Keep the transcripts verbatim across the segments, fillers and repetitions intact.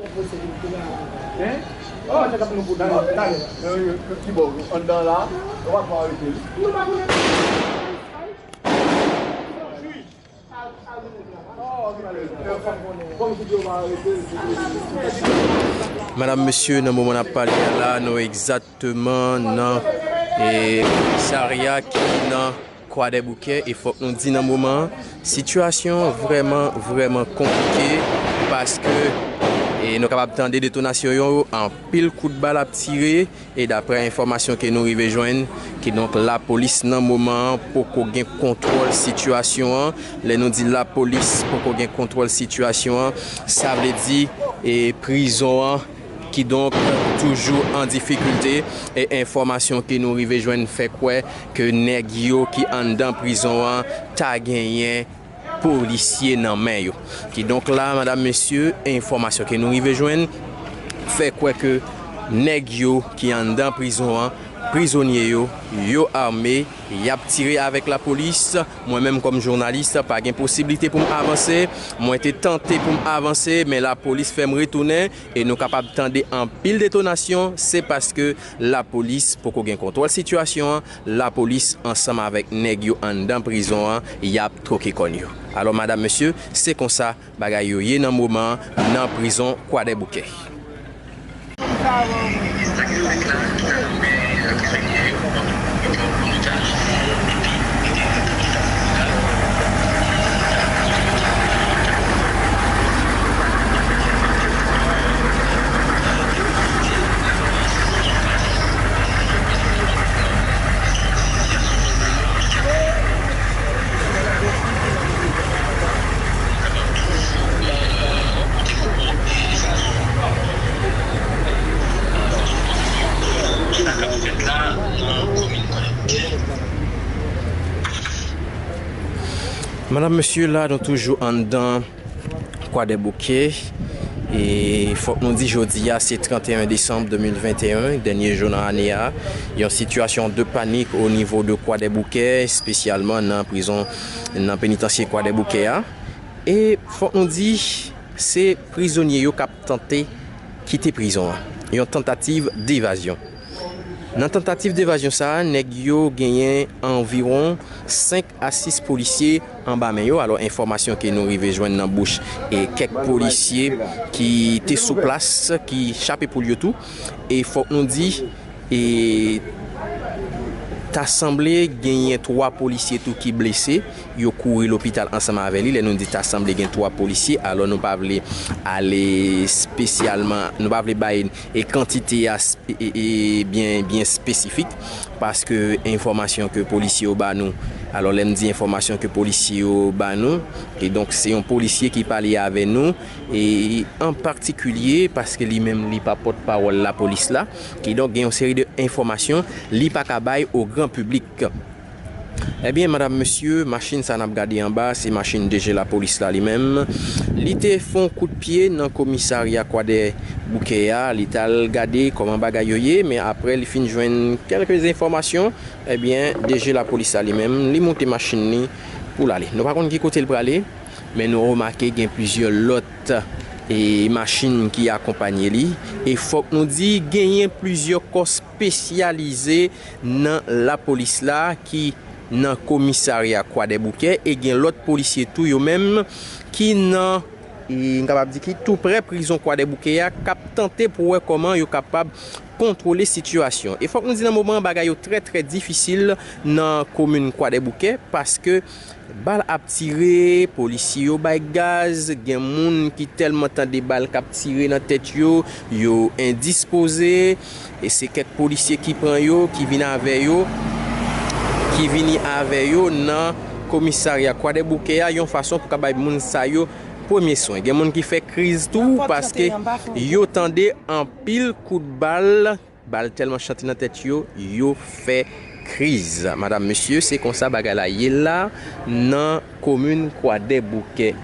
Hein? Oh, nèg ap nou pou nan, nan, nan, ki bò? Anndan la, yo pa pou arete li. Madanm, mesye, nan moman n ap pale a la, nou egzakteman nan, e, komisarya ki nan Kwadèboukè, e fòk nou di nan moman an, sitiyasyon an vrèman, vrèman konplike, paske, e, nou kapab tande detonasyon yo, anpil kout bal ap tire, e daprè enfòmasyon ke nou rive jwenn, kidonk lapolis nan moman an poko gen kontwòl sitiyasyon an. Lè nou di lapolis poko gen kontwòl sitiyasyon an, sa vle di, e, prizon an, kidonk, toujou an difikilte, e enfòmasyon ke nou rive jwenn fè kwè ke nèg yo ki anndan prizon an ta genyen polisye nan men yo. Kidonk la, madanm, mesye, enfòmasyon ke nou rive jwenn fè kwè ke nèg yo ki anndan prizon an, prizonye yo, yo ame, y ap tire avèk lapolis. Mwen menm kòm jounalis, pa gen posiblite pou m avanse. Mwen te tante pou m avanse, men lapolis fè m retounen e nou kapab tande anpil detonasyon. Se paske lapolis poko gen kontwòl sitiyasyon an. Lapolis ansanm avèk nèg yo anndan prizon an, y ap twoke kòn yo. Alò, madanm, mesye, se konsa bagay yo ye nan moman an nan prizon Kwadèboukè. Madanm, mesye, la nou toujou anndan Kwadèboukè. E fòk nou di jodi a se trannteyen desanm de mil venteyen, dènye jou nan ane a. Yon sitiyasyon de panik o nivo de Kwadèboukè, espesyalman nan prizon, nan penitansye Kwadèboukè a. E fòk nou di se prizonye yo k ap tante kite prizon an. Yon tantativ devazyon. Nan tantativ devazyon sa a, nèg yo genyen anviwon senk a sis polisye anba men yo. Alò, enfòmasyon ke nou rive jwenn nan bouch e kèk polisye ki te sou plas, ki chape poul yo tou. E fòk nou di, e ta sanble genyen twa polisye tou ki blese. Yo kouri lopital ansanm avè li. Lè nou di ta sanble gen twa polisye, alò nou pa vle ale espesyalman, nou pa vle bay e kantite a spe- e, e byen, byen espesifik, paske enfòmasyon ke polisye yo ba nou, alò lè m di enfòmasyon ke polisye yo ba nou, e donk se yon polisye ki pale avè nou, e an patikilye, paske li menm li pa pòtpawòl lapolis la, kidonk gen yon seri de enfòmasyon li pa ka bay o gran piblik. Ebyen, madanm, mesye, machin sa n ap gade anba, se machin D G lapolis la li menm. Li te fè yon kout pye nan komisarya Kwadèboukè a, li t al gade kòman bagay yo ye, men aprè li fin jwenn kèlke enfòmasyon, ebyen, D G lapolis la li menm, li moute machin li pou l ale. Nou pa konn ki kote l prale, men nou remake gen plizyè lòt, e, machin ki akonpanye li. E fòk nou di, genyen plizyè kò espesyalize nan lapolis la ki nan komisarya Kwadèboukè, e gen lòt polisye tou yo menm ki nan, e, m kapab di ki tou prè prizon Kwadèboukè a, k ap tante pou wè kòman yo kapab kontwole sitiyasyon. E fòk nou di nan moman an bagay yo trè, trè difisil nan komin Kwadèboukè, paske bal ap tire, polisye yo bay gaz, gen moun ki tèlman tande bal k ap tire nan tèt yo, yo endispoze, e se kèk polisye ki pran yo, ki vin avè yo, ki vini avè yo nan komisarya Kwadèboukè a, yon fason pou ka bay moun sa yo premye swen. Gen moun ki fè kriz tou, paske yo tande anpil kout bal. Bal tèlman chante nan tèt yo, yo fè kriz. Madanm, mesye, se konsa bagay la ye la nan komin Kwadèboukè.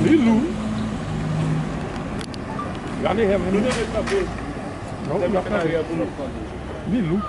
Li lou. Gade, non, li lou.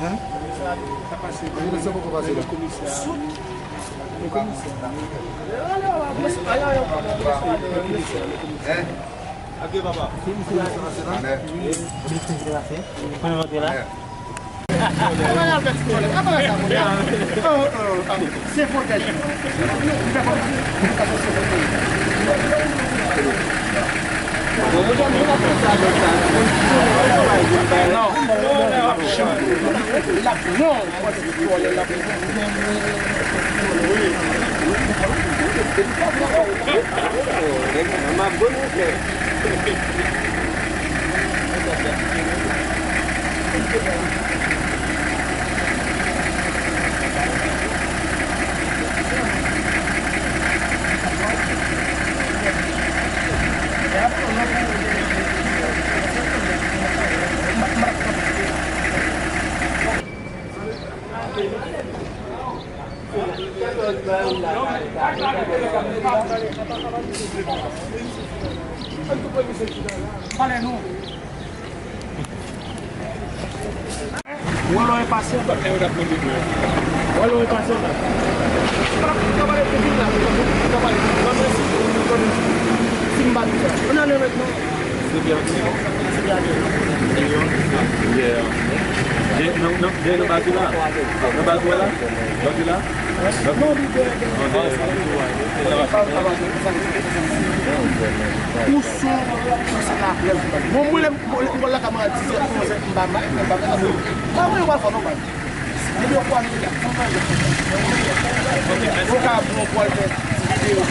Hein? Sa pase. Sa poko pase la. Hein? Amen. Pale nou. Wè lò e pase. Wè lò e pase. Si m pa di sa. Ann ale mèt non. Dèyè nan, nan, dèyè nan baz ou la. Nan baz ou la. Baz ou la. Non, li dèyè, dèyè. Ou sou, ou se laprès. Bon, mwen, lè m, lè m lakay mwen a dizè, onzè, m pa mal, m pa mal. Pa mwen, yo pral fè non, pa. Depi yo kwaze, yo ka bon pou al fè ti videyo.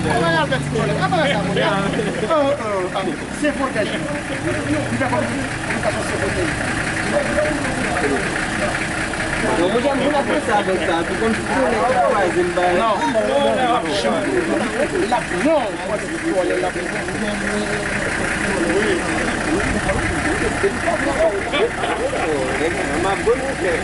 Mwen al fè ti vòlè. Apa sa, mwen? Se pwotèj. Li fè kominikasyon se pwotèj. Bon, mwen, moun ap panse avèk sa, tou kòmsi se yon nèg ki kwaze m ba. Non. L ap, non. Nèg sa, m ap bon, monchè.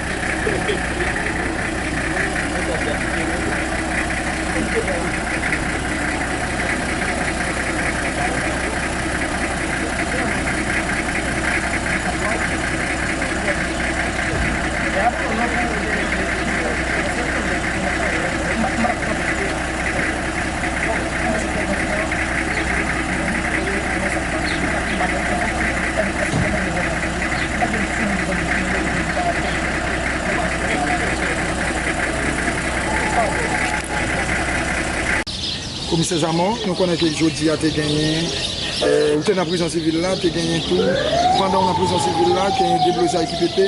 Komisè Zamò, nou konnen ke jodi a te genyen, eh, ou te nan prizon sivil la, te genyen tou, pandan w nan prizon sivil la, genyen deblozay ki pete.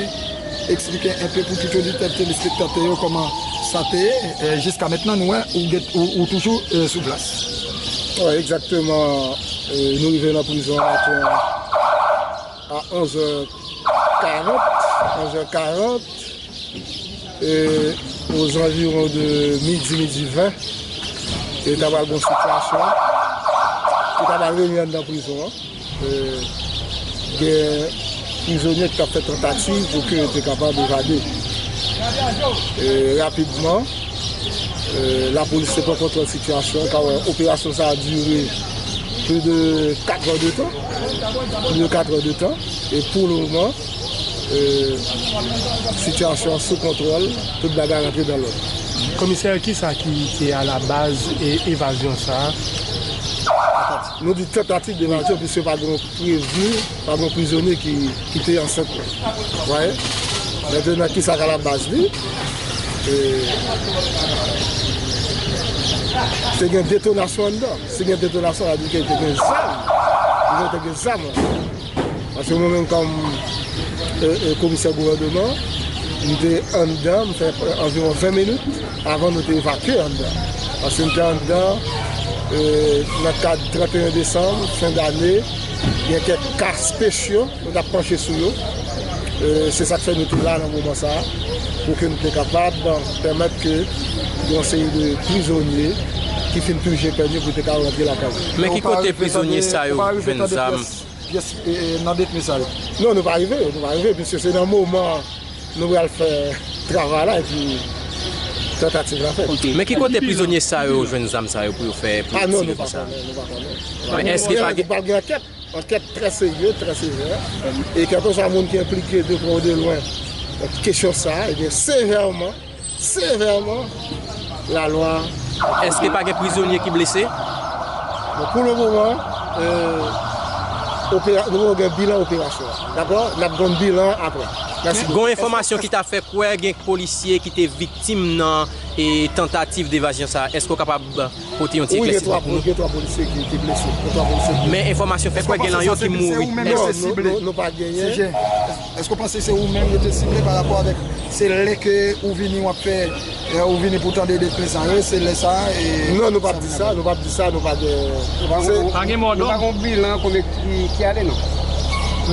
Eksplike enpe pou tout oditè, telespektatè yo kòman sa te ye. Eh, jiska mentnan, nou wè, ou gen, ou, ou toujou, eh, sou plas. Wi, egzakteman. Eh, nou rive nan prizon an maten an a onzè karant, onzè karant, e, ozanviwon de midi, midi ven, e ta pral gen yon sitiyasyon ki ta pral règne anndan prizon an. E, gen prizonye ki t ap fè tantativ pou ke yo te kapab evade. E, rapidman, e, lapolis te pran kontwòl sitiyasyon an, ka wè operasyon sa a dire plis de kat è de tan, plis de kat è de tan, e pou le moman, e, sitiyasyon an sou kontwòl, tout bagay rantre nan lòd. Komisè, kisa ki te a la baz e evazyon sa a? Nou di tantativ de evazyon, piske pa gen yon prevni, pa gen yon prizonye ki, ki te ansent. Ou wè? Mentnan, kisa k alabaz li? E, te gen detonasyon anndan. Si gen detonasyon, sa vle di ke te gen zam. Li te gen zam. Paske mwen menm kòm, e, e, komisè gouvènman, m te anndan, m fè anviwon ven minit avan nou te evakye anndan. Paske m te anndan, e, nan kad trannteyen desanm, fen dane, gen kèk ka espesyal, nou t ap panche sou yo. E, se sa k fè nou te la nan moman sa a, pou ke nou te kapab pèmèt ke yon seri de prizonye ki fin pije pèn yo pou te ka rantre lakay yo. Men ki kote prizonye sa yo jwenn zam? Pyès, e, e, nan detni sa yo. Non, nou pa rive, nou pa rive, piske se nan moman nou pral fè travay la, epi tantativ la fèt. Men ki kote prizonye sa yo jwenn zam sa yo pou yo fè, pou yo tire konsa? Ah non, nou pa konnen, nou pa konnen. Men èske pa gen, pral gen ankèt, ankèt trè serye, trè sevè. E kèlkeswa moun ki enplike de prè ou de lwen nan kesyon sa, ebyen, sevèman, sevèman, lalwa. Èske pa gen prizonye ki blese? Bon, pou le moman, e, opera-, nou gen bilan operasyon an. Dakò? N ap jwenn bilan an apre. Mèsi bokou. Gon enfòmasyon ki ta fè kwè gen polisye ki te viktim nan, e, tantativ de evazyon sa a. Èske w kapab pote yon ti eklèsisman pou nou? Wi, gen twa, gen twa polisye ki, ki blese. Gen twa polisye ki blese. Men enfòmasyon fè kwè gen nan yo ki mouri. Èske w panse se, se ou menm yo te sible? Non, nou, nou, nou pa genyen. Èske w panse se ou menm yo te sible pa rapò avèk, se lè ke ou vini w ap fè, e, ou vini pou tande detni sa yo, se lè sa, e... Non, nou p ap di sa, nou p ap di sa, nou pa gen... Pa gen mòdòm? Nou pa gen bilan konbyen ki, ki ale, non?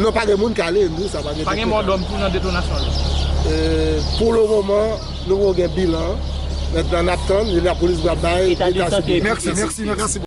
Non, pa gen moun ki ale, nou, sa pa gen... Pa gen mòdòm tou nan detonasyon yo? E, pou le moman, nou poko gen bilan. Mentnan, n ap tann, e lapolis va bay deta sou... Mèsi, mèsi, mèsi.